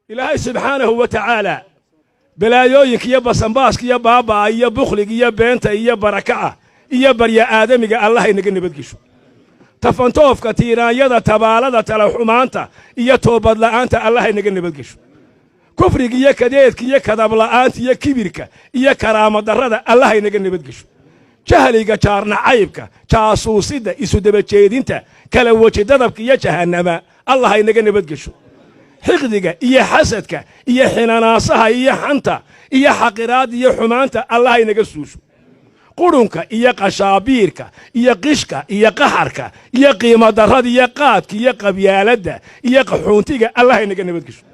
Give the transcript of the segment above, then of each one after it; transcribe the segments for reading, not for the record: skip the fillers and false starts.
Ilaahay subxaanahu wa tacaala balaayooyinka iyo basanbaaska iyo baaba'a iyo bukhliga iyo beenta iyo barakaca iyo barya aadamiga Allah inaga nabadgesho. Tafantoofka, tiiraanyada, tabaalada, talaxumaanta iyo toobadla'aanta Allah inaga nabadgesho. Kufriga iyo kadeedka iyo kadabla'aanta iyo kibirka iyo karaamadarrada Allah inaga nabadgesho. Jahliga, jaarnacaybka, jaasuusidda, isudabajeedinta, kala weji dadabka iyo jahannama Allah inaga nabadgesho. Xiqdiga iyo xasadka iyo xinanaasaha iyo xanta iyo xaqiraadda iyo xumaanta Allah inaga suusho. Qurunka iyo qashaabiirka iyo qishka iyo qaxarka iyo qiimodarrada iyo qaadka iyo qabyaaladda iyo qaxoontiga Allah inaga nabadgesho.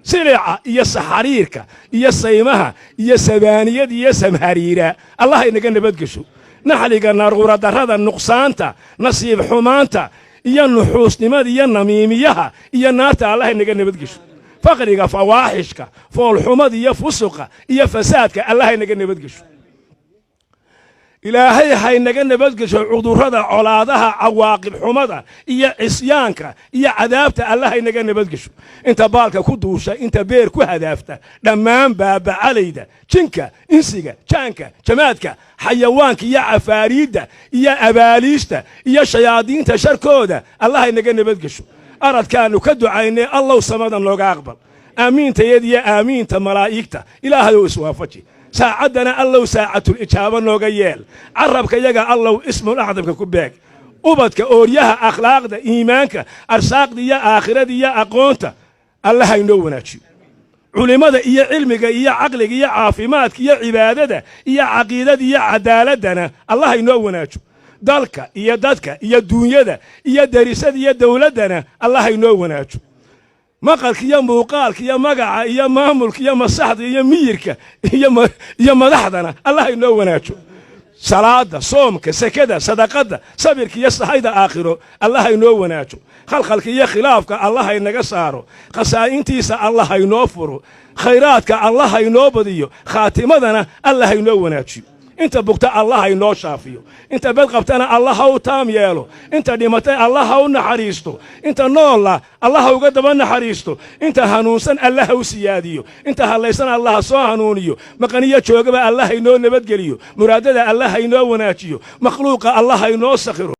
Silica iyo saxariirka iyo saymaha iyo sabaaniyada iyo samhariira Allah inaga nabadgesho. Naxliga, naruuradarrada, nuqsaanta, nasiib xumaanta iyo nuxuusnimada iyo namiimiyaha iyo naarta Allah inaga nabadgesho. Faqriga, fawaaxishka, foolxumada iyo fusuqa iyo fasaadka Allah inaga nabadgesho. Ilaahay haynaga nabadgesho cudurrada, colaadaha, cawaaqib xumada iyo cisyaanka iyo cadaabta Allah haynaga nabadgesho. Inta baalka ku duusha, inta beer ku hadaafta, dhammaan baabacalayda, jinka, insiga, jaanka, jamaadka, xayawaanka iyo cafaariidda iyo abaaliista iyo shayaadiinta sharkooda Allah haynaga nabadgesho. Aradkaannu ka ducaynay Allow samada nooga aqbal. Aamiintayad iyo aamiinta malaa'igta Ilaahayow iswaafaji. Saacaddana Allow saacatul ijaabo nooga yeel. Carabka yaga Allow ismul acdamka ku beeg. Ubadka, ooryaha, akhlaaqda, iimaanka, arsaaqda iyo aakhirada iyo aqoonta Allah haynoo wanaajiyo. Culimmada iyo cilmiga iyo caqliga iyo caafimaadka iyo cibaadada iyo caqiidada iyo cadaaladdana Allah haynoo wanaajo. Dalka iyo dadka iyo duunyada iyo derisada iyo dowladdana Allah haynoo wanaajo. Maqalka iyo muuqaalka iyo magaca iyo maamulka iyo masaxda iyo miyirka iyo madaxdana Allah inoo wanaajo. Salaada, soomka, sekada, sadaqadda, sabirka iyo sahayda aakhiro Allah inoo wanaajo. Khalkhalka iyo khilaafka Allah inaga saaro. Khasaa'intiisa Allah inoo furo. Khayraadka Allah inoo badiyo. Khaatimadana Allah inoo wanaajiyo. Inta bugta Allah inoo shaafiyo, inta bed qabtana Allah ha u taam yeelo, inta dhimatay Allah ha u naxariisto, inta noolla Allah ha uga daba naxariisto, inta hanuunsan Allah ha u siyaadiyo, inta hadlaysan Allah ha soo hanuuniyo, maqaniyo joogaba Allah ha inoo nabadgeliyo, muraadada Allah ha inoo wanaajiyo, makhluuqa Allah ha inoo sakhiro.